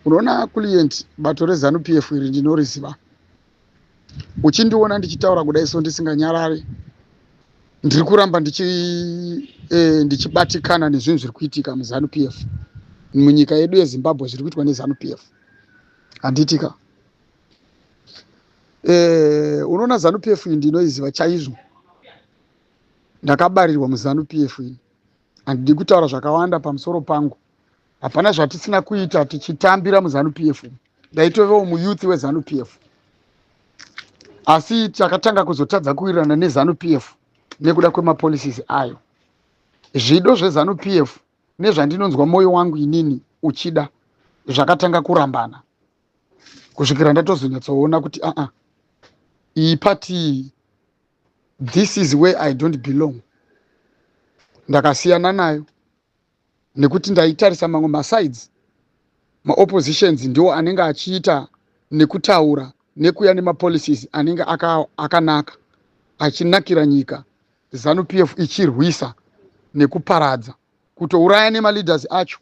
Unoona client, bato reZANU PF iri ndinoriziva. Uchindiona ndichitaura kudai so ndisinganyarari, ndiri kuramba ndichibatikana nezvinhu zviri kuitika muZANU PF, munyika yedu yeZimbabwe, zviri kuitwa neZANU PF, handitika? Unoona, ZANU PF iyi ndinoiziva chaizvo. Ndakabarirwa muZANU PF ini. Handidi kutaura zvakawanda pamusoro pangu. Hapana zvatisina kuita tichitambira muZANU PF. Ndaitovewo muyouth weZANU PF, asi takatanga kuzotadza kuwirirana neZANU PF nekuda kwemapolicies ayo. Zvido zveZANU PF nezvandinonzwa mwoyo wangu inini uchida zvakatanga kurambana, kusvikira ndatozonyatsoona kuti aa, iyi party, this is where I don't belong. Ndakasiyana nayo nekuti ndaitarisa mamwe masides. Maoppositions ndiwo anenge achiita nekutaura nekuya nemapolicies anenge akanaka, achinakira nyika. ZANU PF ichirwisa nekuparadza, kutouraya nemaleaders acho,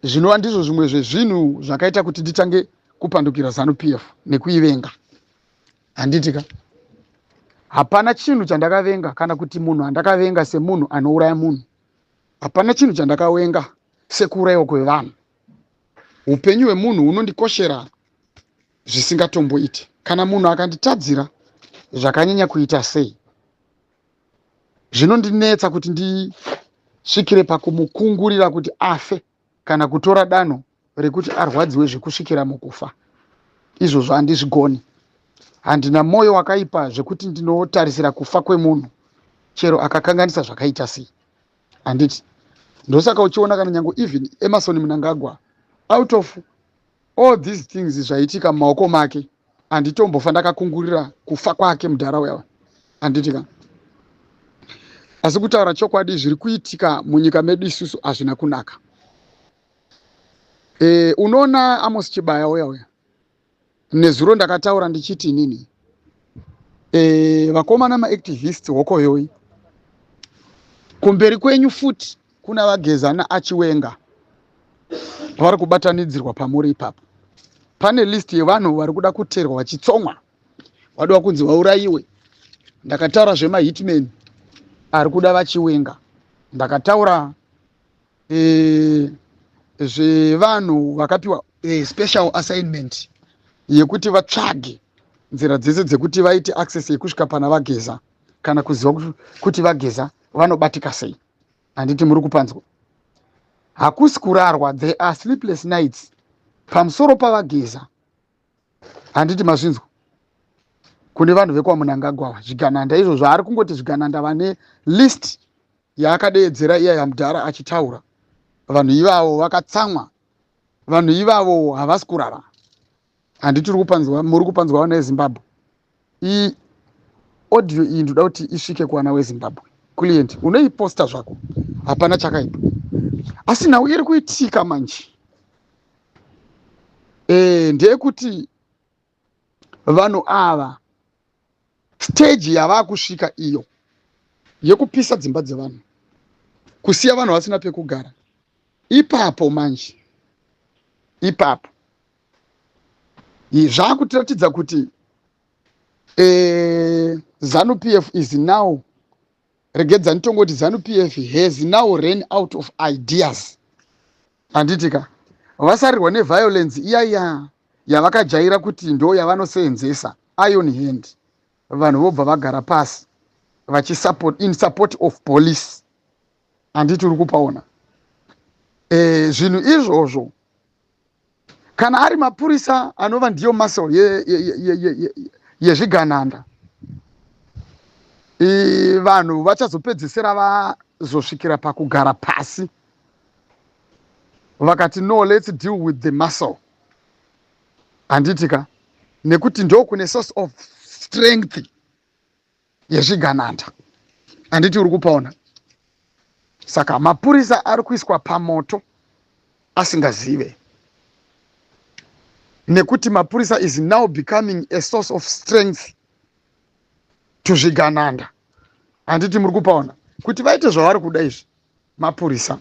zvinova ndizvo zvimwe zvezvinhu zvakaita kuti nditange kupandukira ZANU PF nekuivenga, handitika? Hapana chinhu chandakavenga kana kuti munhu andakavenga semunhu anouraya munhu. Hapana chinhu chandakavenga sekuurayiwa kwevanhu. Upenyu hwemunhu hunondikoshera zvisingatomboiti. Kana munhu akanditadzira zvakanyanya kuita sei, zvinondinetsa kuti ndisvikire pakumukungurira kuti afe kana kutora danho rekuti arwadziwe zvekusvikira mukufa. Izvozvo handizvigoni. Handina mwoyo wakaipa zvekuti ndinotarisira kufa kwemunhu, chero akakanganisa zvakaita sei, handiti? Ndosaka uchiona kana nyange even Emmerson Mnangagwa, out of all these things zvaitika mumaoko make, handitombofa ndakakungurira kufa kwake mudhara uya, handiti ka? Asi kutaura chokwadi, zviri kuitika munyika medu isusu hazvina kunaka. Unoona Amos Chibaya uya uya, nezuro ndakataura ndichiti inini, vakomana maactivist hokoyoi, kumberi kwenyu futi kuna vaGeza naaChiwenga vari kubatanidzirwa pamuri ipapo. Pane list yevanhu vari kuda kuteerwa vachitsomwa, vadiwa kunzi vaurayiwe. Ndakataura zvemahitman ari kuda vaChiwenga. Ndakataura zvevanhu vakapiwa special assignment yekuti vatsvage nzira dzese dzekuti vaite access yekusvika pana vaGeza kana kuziva kuti vaGeza vanobatika sei, handiti muri kupanzwa? Hakusi kurarwa. There are sleepless nights pamusoro pavaGeza, handiti mazvinzwa? Kune vanhu vekwaMnangagwa, zvigananda izvo zvaari kungoti zvigananda, vane list yaakadeedzera iya yamudhara achitaura. Vanhu ivavo vakatsamwa, vanhu ivavo havasi kurara, handiti uri kupanzwa? Muri kupanzwa, vana veZimbabwe? Audio iyi ndoda kuti isvike kuvana veZimbabwe. Client, unoiposta zvako, hapana chakaipa, asi nhau iri kuitika manje ndeyekuti vanhu ava, stage yavakusvika iyo yekupisa dzimba dzevanhu, kusiya vanhu vasina pekugara, ipapo manje, ipapo zvakutiratidza kuti ZANU PF is now, regedza nditongoti ZANU PF has now ran out of ideas, handiti ka? Vasarirwa neviolence iyaiya yavakajaira kuti ndo yavanoseenzesa, iron hand. Vanhu vobva vagara pasi vachisupport, in support of police, handiti uri kupaona? Zvinhu izvozvo, kana ari mapurisa anova ndiyo muscle yezvigananda, vanhu vachazopedzisira vazosvikira pakugara pasi vakati, "No, let's deal with the muscle," handiti ka? Nekuti ndokune source of strength yezvigananda, handiti uri kupaona? Saka mapurisa ari kuiswa pamoto asingazive, nekuti mapurisa is now becoming a source of strength to zvigananda, handiti muri kupaona? Kuti vaite zvavari kuda izvi, mapurisa.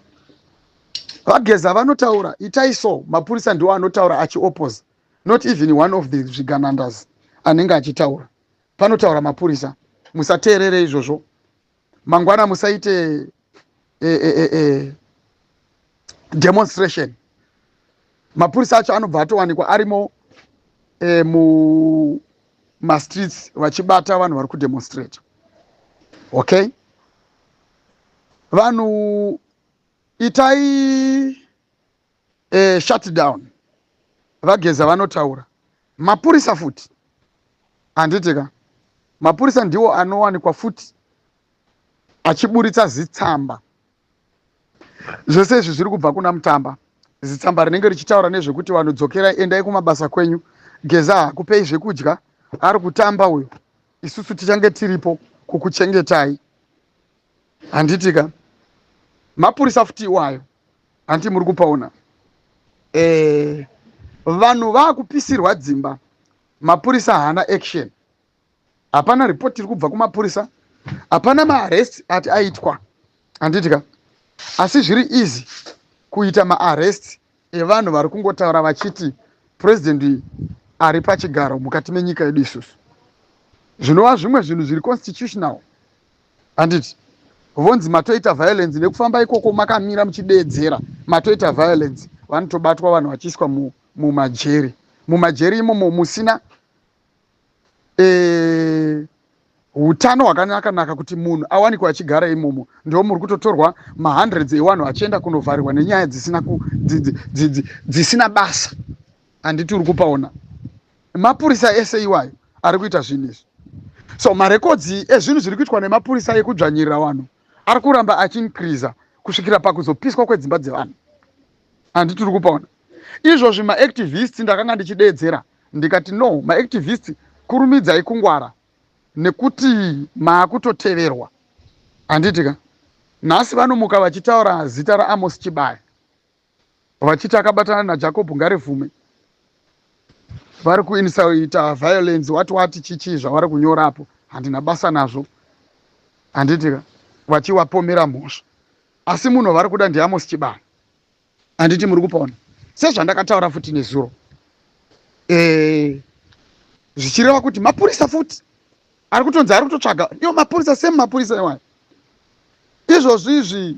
VaGeza vanotaura, "Itai so," mapurisa ndiwo anotaura achioppose. Not even one of the zviganandas anenge achitaura. Panotaura mapurisa, "Musateerere izvozvo, mangwana musaite demonstration." Mapurisa acho anobva atowanikwa arimo mumastreets vachibata vanhu vari kudemonstrate. Okay, vanhu, itai shutdown. VaGeza vanotaura, mapurisa futi, handiti ka? Mapurisa ndiwo anowanikwa futi achiburitsa zitsamba. Zvese izvi zviri kubva kuna Mutamba. Zitsamba rinenge richitaura nezvekuti vanhu dzokerai, endai kumabasa kwenyu. Geza hakupei zvekudya, ari kutamba uyo. Isusu tichange tiripo kukuchengetai, handiti ka? Mapurisa futi iwayo, handiti muri kupaona? Vanhu vaakupisirwa dzimba, mapurisa haana action. Hapana ripoti iri kubva kumapurisa, hapana maarrest ati aitwa, handiti ka? Asi zviri easy kuita maarrest evanhu vari kungotaura vachiti purezidendi ari pachigaro mukati menyika yedu isusu, zvinova zvimwe zvinhu zviri constitutional, handiti? Vonzi matoita violence nekufamba ikoko makamira muchideedzera, matoita violence. Vanotobatwa vanhu vachiiswa mumajeri. Mumajeri imomo musina utano hwakanaka naka kuti munhu awanikwe achigara imomo. Ndo muri kutotorwa mahundreds evanhu achienda kunovharirwa nenyaya dzisina basa, handiti uri kupaona? Mapurisa ese iwayo ari kuita zvinhu izvi. So marecords ezvinhu zviri kuitwa nemapurisa ekudzvanyirira vanhu ari kuramba achiincreasa kusvikira pakuzopiswa kwedzimba dzevanhu, handiti uri kupaona? Izvozvi maactivists, ndakanga ndichideedzera ndikati, "No, maactivists, kurumidzai kungwara nekuti maakutoteverwa," handiti ka? Nhasi vanomuka vachitaura zita raAmos Chibaya, vachiti akabatana naJacob Ngarivhume, vari kuincita violence, wati wati chichi. Zvavari kunyorapo handina basa nazvo, handiti ka? Vachivapomera mhosva, asi munhu wavari kuda ndiAmos Chibaya, handiti muri kupaona? Sezvandakataura futi nezuro, zvichireva kuti mapurisa futi ari kutonzi ari kutotsvaga iwo mapurisa, same mapurisa iwayo. Izvozvi izvi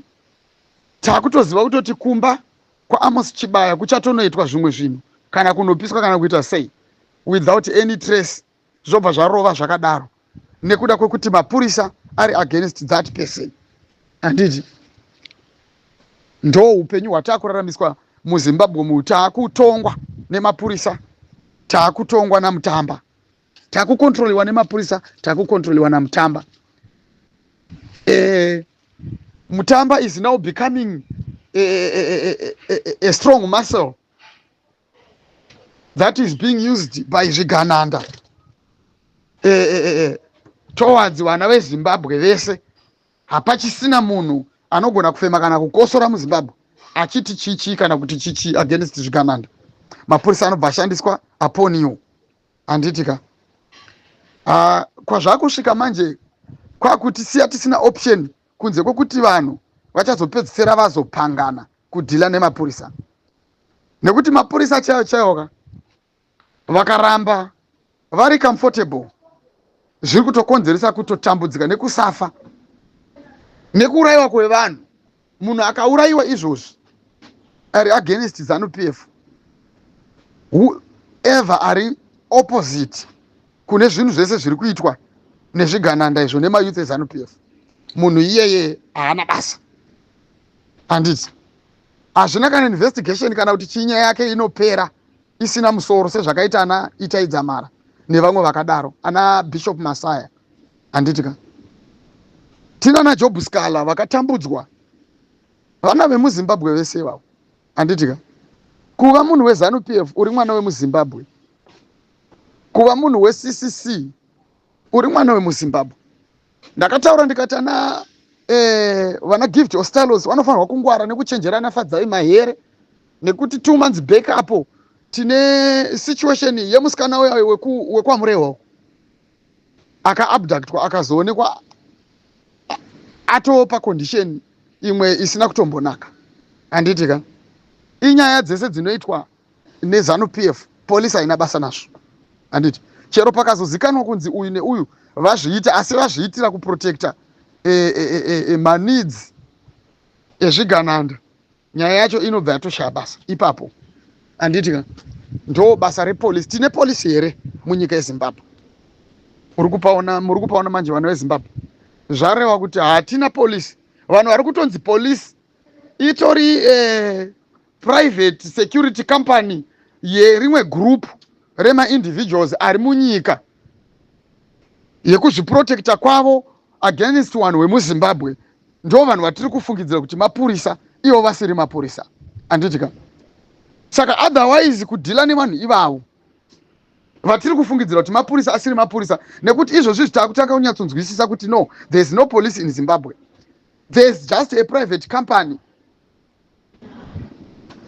taakutoziva kutoti kumba kwaAmos Chibaya kuchatonoitwa zvimwe zvinhu, kana kunopiswa kana kuita sei, without any trace. Zvobva zvarova zvakadaro nekuda kwekuti mapurisa ari against that person, handiti? Ndo upenyu hwataakuraramiswa muZimbabwe mu. Taakutongwa nemapurisa, taakutongwa naMutamba, taakukontroliwa nemapurisa, taakukontroliwa naMutamba. Mutamba is now becoming a strong muscle that is being used by zvigananda towards vana veZimbabwe vese. Hapachisina munhu anogona kufema kana kukosora muZimbabwe achiti chichi kana kuti chichi against zvigananda. Mapurisa anobva ashandiswa upon you, handiti ka? Kwazvakusvika manje kwakuti siya tisina option kunze kwekuti vanhu vachazopedzisira vazopangana kudeala nemapurisa, nekuti mapurisa chaiyo chaiwo ka, vakaramba vari comfortable, zviri kutokonzeresa kutotambudzika nekusafa nekuurayiwa kwevanhu. Munhu akaurayiwa izvozvi ari against ZANU PF, whoever ari opposite kune zvinhu zvese zviri kuitwa nezvigananda izvo nemayouth eZANU PF, munhu iyeye haana basa, handiti? Hazvina kana investigation kana kuti chinyaya yake inopera isina musoro, sezvakaita ana Itai Dzamara nevamwe vakadaro, ana Bishop Masaya, handiti ka? Tina naJob Sikhala vakatambudzwa, vana vemuZimbabwe vese ivavo, handiti ka? Kuva munhu weZANU PF uri mwana wemuZimbabwe, kuva munhu weCCC uri mwana wemuZimbabwe. Ndakataura ndikati ana vana Gift Ostallos vanofanirwa kungwara nekuchenjerana, Fadzai Mahere, nekuti 2 months back apo tine situation yemusikana uya wekwaMurehwa akaabductwa, akazoonekwa atopa condition imwe isina kutombonaka. Handiti ka? Inyaya dzese dzinoitwa neZanu PF, polisi haina basa nazvo. Handiti chero pakazozikanwa kunzi uyu neuyu vazviita, asi vazviitira kuprotecta maneeds ezvigananda, nyaya yacho inobva yatoshaya basa ipapo. Handiti ka? Ndo basa repolisi. Tine polisi here munyika yeZimbabwe? Muri kupaona, muri kupaona manje, vana veZimbabwe. Zvareva kuti hatina polisi. Vanhu vari kutonzi polisi itori private security company yerimwe group remaindividuals ari munyika, yekuzviprotecta kwavo against vanhu vemuZimbabwe. Ndo vanhu vatiri kufungidzira kuti mapurisa, ivo vasiri mapurisa. Handiti ka? Saka otherwise kudeala nevanhu ivavo vatiri kufungidzira kuti mapurisa asiri mapurisa, nekuti izvozvi zvitakutanga kunyatsonzwisisa kuti no, there is no police in Zimbabwe. There is just a private company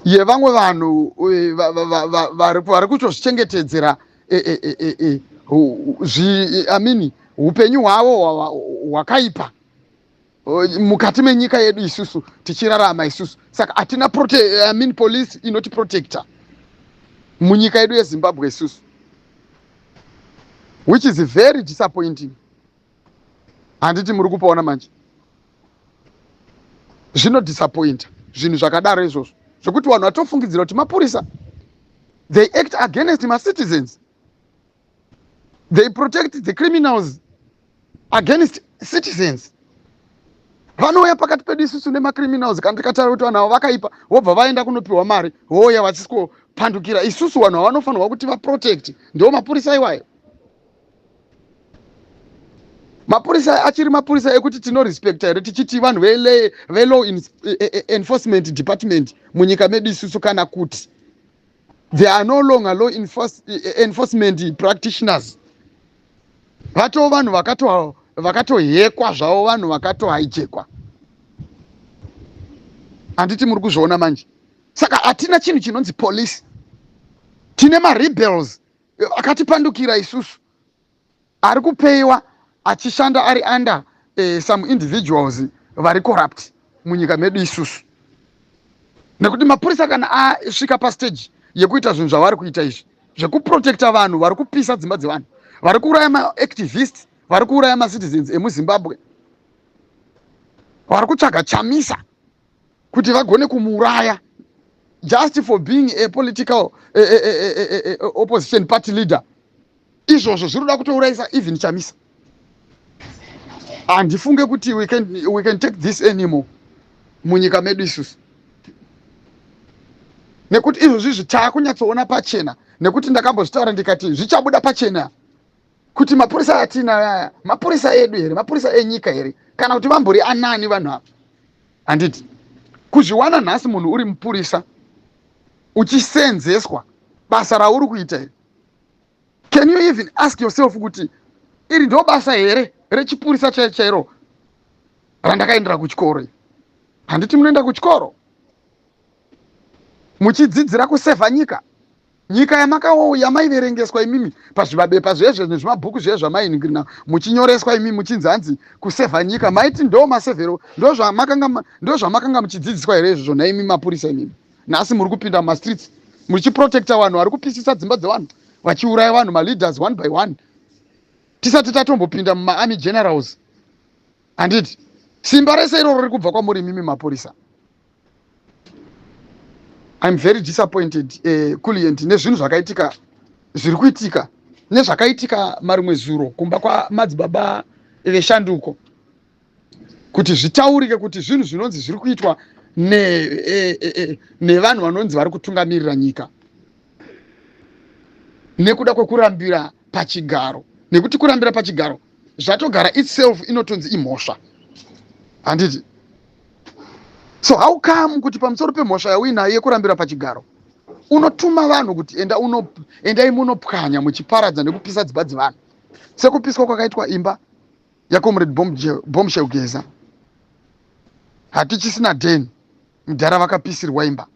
yevamwe vanhu vari kutozvichengetedzera, I mean, upenyu hwavo hwakaipa mukati menyika yedu isusu tichirarama isusu. Saka hatina, I mean, police inotiprotecta munyika yedu yeZimbabwe isusu, which is very disappointing. Handiti muri kupaona manje? Zvinodisappointa zvinhu zvakadaro izvozvo, zvokuti vanhu vatofungidzira kuti mapurisa, they act against macitizens, they protect the criminals against citizens. Vanouya pakati pedu isusu nemacriminals. Kana tikataura kuti vanhu ava vakaipa, vobva vaenda kunopiwa mari, vouya vachisvikopandukira isusu vanhu vavanofanirwa kuti vaprotect. Ndo mapurisa iwayo. Mapurisa achiri mapurisa ekuti tinorespecta here, tichiti vanhu velaw enforcement department munyika medu isusu, kana kuti they are no longer law enforcement practitioners? Vatoo vanhu vakatohekwa zvavo, vanhu vakatohijackwa. Handiti muri kuzviona manje? Saka hatina chinhu chinonzi police. Tine marebels akatipandukira isusu, ari kupeyiwa achishanda ari under some individuals vari corrupt munyika medu isusu. Nekuti mapurisa kana asvika pastage yekuita zvinhu zvavari kuita izvi, zvekuprotecta vanhu vari kupisa dzimba dzevanhu, vari kuuraya maactivist, vari kuuraya macitizens emuZimbabwe, vari kutsvaga Chamisa kuti vagone kumuuraya just for being a political a opposition party leader, izvozvo zviri kuda kutourayisa even Chamisa. Handifunge kuti we can take this anymore munyika medu isusu, nekuti izvozvi taakunyatsoona pachena. Nekuti ndakambozvitaura ndikati zvichabuda pachena kuti mapurisa atinayo aya mapurisa edu here, mapurisa enyika here, kana kuti vambori anani vanhu ava. Handiti kuzviwana nhasi munhu uri mupurisa uchisenzeswa basa rauri kuita here? Can you even ask yourself kuti iri ndo basa here rechipurisa chaicho chairo randakaendera kuchikoro? Handiti munoenda kuchikoro muchidzidzira kusevha nyika? Nyika yamaiverengeswa imimi pazvimabepa zvezve nezvimabhuku zviye zvamainingirina muchinyoreswa imimi, muchinzi hanzi kusevha nyika, maiti ndo masevhero, ndo zvamakanga muchidzidziswa here izvozvo naimi mapurisa imimi? Nhasi muri kupinda mumastreets muchiprotecta vanhu vari kupisisa dzimba dzevanhu, vachiuraya vanhu, maleaders one by one, tisati tatombopinda mumaarmy generals. Handiti simba rese iroro riri kubva kwamuri imimi mapurisa? I'm very disappointed, client, nezvinhu zvakaitika, zviri kuitika nezvakaitika marimwe zuro kumba kwamadzibaba veshanduko, kuti zvitaurike kuti zvinhu zvinonzi zviri kuitwa nevanhu vanonzi vari kutungamirira nyika nekuda kwekurambira pachigaro. Nekuti kurambira pachigaro zvatogara itself inotonzi imhosva, handiti? So how come kuti pamusoro pemhosva yauinayo yekurambira pachigaro, unotuma vanhu kuti enda uno, endai munopwanya, muchiparadza nekupisa dzimba dzevanhu, sekupiswa kwakaitwa imba yaComrade Bombshell Geza? Hatichisina den mudhara, vakapisirwa imba.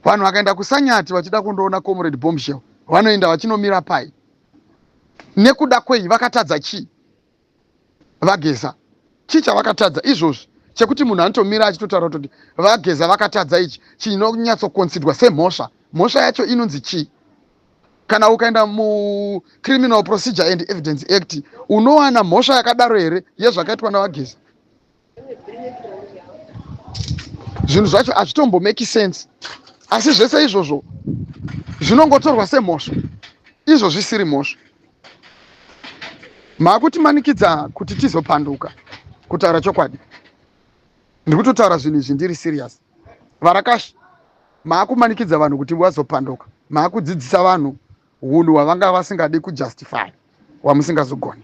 Vanhu vakaenda kuSanyati vachida kundoona Comrade Bombshell, vanoenda vachinomira pai? Nekuda kwei? Vakatadza chii vaGeza? Chii chavakatadza izvozvi? Chekuti munhu anotomira achitotaura kutoti vaGeza vakatadza ichi chinonyatsokonsidwa semhosva. Mhosva yacho inonzi chii? Kana ukaenda muCriminal Procedure and Evidence Act, unowana mhosva yakadaro here yezvakaitwa navaGeza? Zvinhu zvacho hazvitombomeki sense, asi zvese izvozvo zvinongotorwa semhosva, izvo zvisiri mhosva. Maakutimanikidza kuti tizopanduka. Kutaura chokwadi, ndiri kutotaura zvinhu izvi ndiri serious. Varakashi, maakumanikidza vanhu kuti vazopanduka. Maakudzidzisa vanhu hunhu hwavanga vasingadi kujustify, hwamusingazogoni.